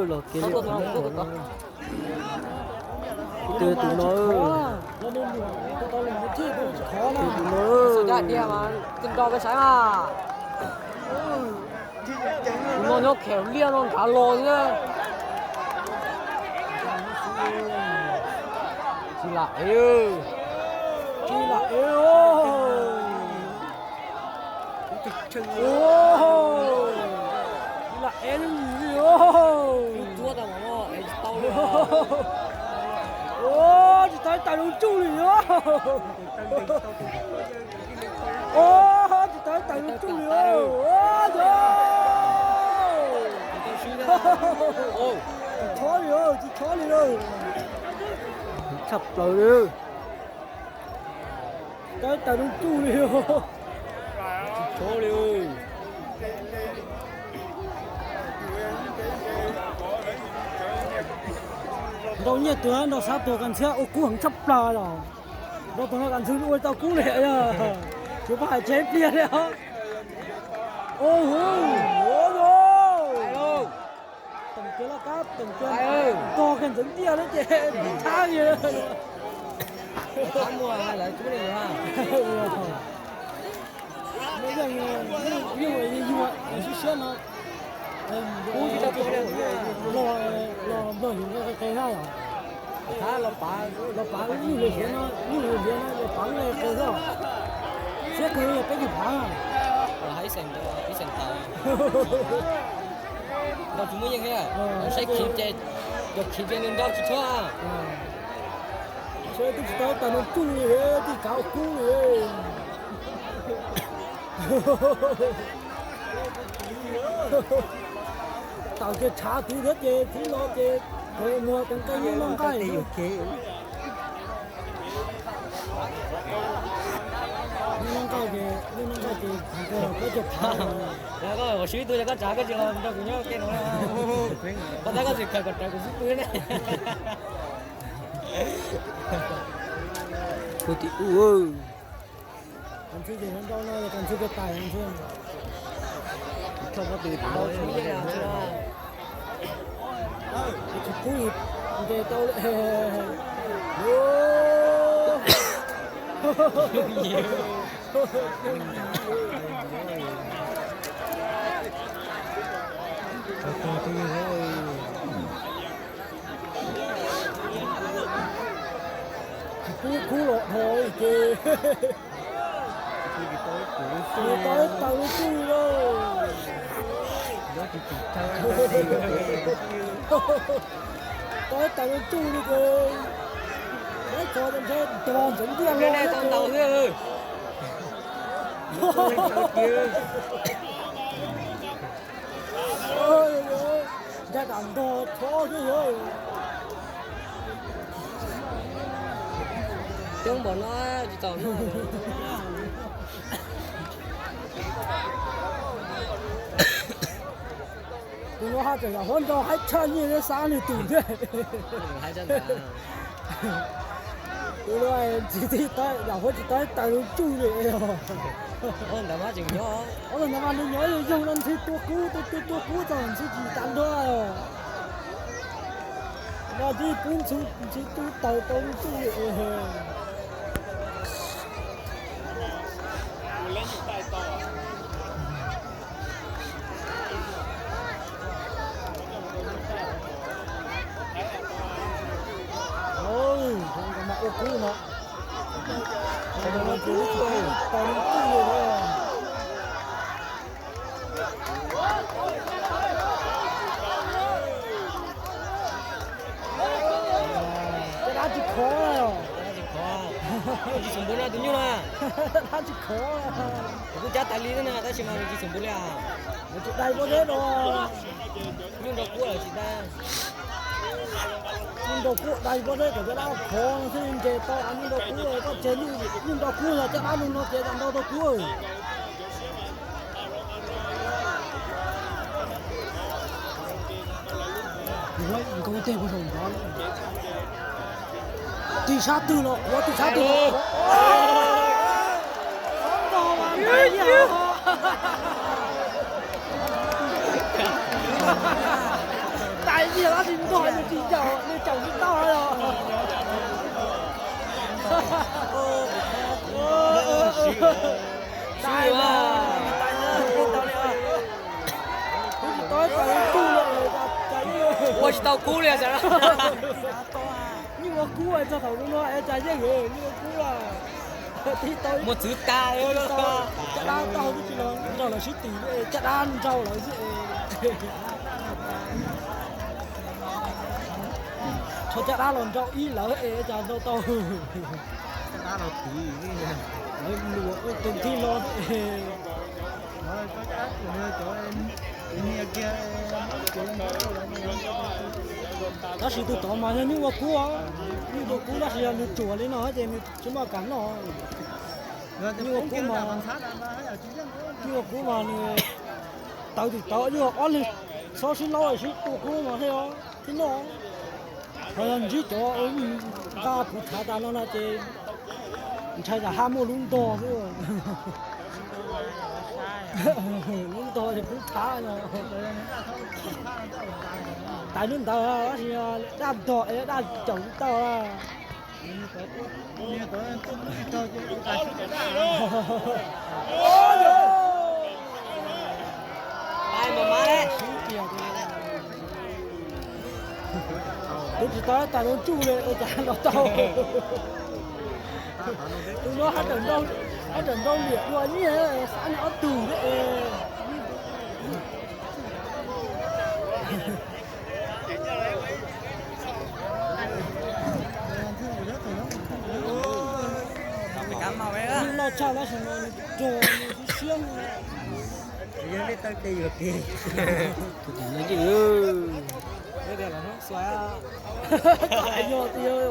Los kev li tus no, tus no, tus no, tus no nyob khem liaj no nrad los xwb. Tsis lam ev, tsis lam ev. Tsis lam ev li os. Tsis tau ib tag zoo tsuj li os. Tsis tau ib tag zoo tsuj li os. Tsis chob li os, tsis chob li os. Tshaj plaws li. Tsis tau ib tag zoo tsuj li os. Tsis chob li. Nrau nyiaj tuag nrau xav tuag kas ntxhw ua kub heev tshaj plaws los. Nrau tuag no kas ntxhw ua tau kub li os. Tsis paub hais tsev pliag li os. Teem kiag laj kab teem kiag, tog kiag ntxeev ntiaj na ces tib thab li. Yeej, yeej, yeej siab siab no. Los, los nplog yus qe qe na yom. Los pav nyuj hliav no, nyuj hliav no los pav qe qe xwb. Siab kawg yog peb caug phav. Nrau tsis muaj yeej thiab, saib khiv ces, yog khiv ces nws nrau tsis tshua. Saib twb tsis tau ib tag zoo tsuj li, twb kav ua kub li. Tawm kiag tshav tid thiab ces tib no ces muag tus nqaij yeej noj nqaij. Yeej noj nqaij ces, yeej noj nqaij ces peb caug phav. Yog koj ua si ib tug yog koj tsav koj tsis los nrog kuv nyob ke no. Koj tab koj tsis khaws kom rawv kuv xub pwg ne. Kuv tim ub. Kas ntxhw ces nrau no kas ntxhw tiag tais ntxhw. Tsis pub ntes tau li. Tsis pub kub los dhos li ces. Tsis tau ib tag zoo tsuj li lauj. Tau ib tag zoo tsuj li ces, ib qho ntshai ntog ntxeev ntiaj los. Ncaj dam ntog chob xwb yog. Coob npaum no tsis txaus no. Tus no haj tseem yam huab nrau haib tshaj nyiaj thiab xav nws tus thiab. Tus no tsis tau, yam huab tsis tau ib tag zoo tsuj li os. Ob tug ntawd mas nws nyob yog yog no ntxhw tua kub, tua tua tua kub txog ntxhw tsis tas nrho. No tib pub ntxhw, ntxhw tu taws tau zoo tsuj li. Ua kub no, tus no tsis tau zoo tsuj li. Caj dab tsis khov, tsis xum npua no tus nyuj no. Dab tsis khov. Kuv kuj cab tas li na tab sis mas nws tsis xum npua li. Nws tsis dai pob zeb no. Nyuj nrau kub los tsis dai. Nyuj nrau kub dai pob zeb kom caj dab khov no thiaj li nres tau. Nyuj nrau kub koj tseg, nyuj nrau kub yog caj dab zoo no ces nrau tau kub. Nkaus tej kuv zaum nrov. Tib sab twg los qhuav, tib sab twg los qhuav. Xob ntog mas npaum li os. Yog dab tsi ntog nws tsis caum, nws caum tsis tau los. Kuv tsis tau ib tag li kub li, ua tsis tau kub li. Nyuj ua kub txog thaum no es cas yeej nyuj ua kub lawm. Muaj txwv tas, caj dab taub hau twb tsis los nrog lawv sib tim, caj dab nrau lawv xwb. Tshuav caj dab los nrau ib lawv es cas nrau tau. Lawv luam ua tus thib no. Tab sis tus tod mas yog nyuj ua kub, nyuj ua kub tab sis yog nws ruam li no ces nws tsis muaj kam noj. Nyuj ua kub mas, nyuj ua kub mas nws tawv tim tawv, yog ob leeg txhob sib laub sib tua kub mas thiaj, thiaj noj. Ho yog ntsib cov nqa puv thav tas no no ces ntshai tsam haj muaj lub ntog xwb. Lub ntog ces puv thav no. Tais lub ntawd tab sis daj ntog es daj caum tsis tau. Kuv tsis tau tas lub tsuj li ua cas los tau. Tus no haj tseem nrau liam dua nyiaj xav nws ob tug thiab es. Nws loj tshaj tab sis mas nws rog nws siab siab. Tus tim no ywg, yog tias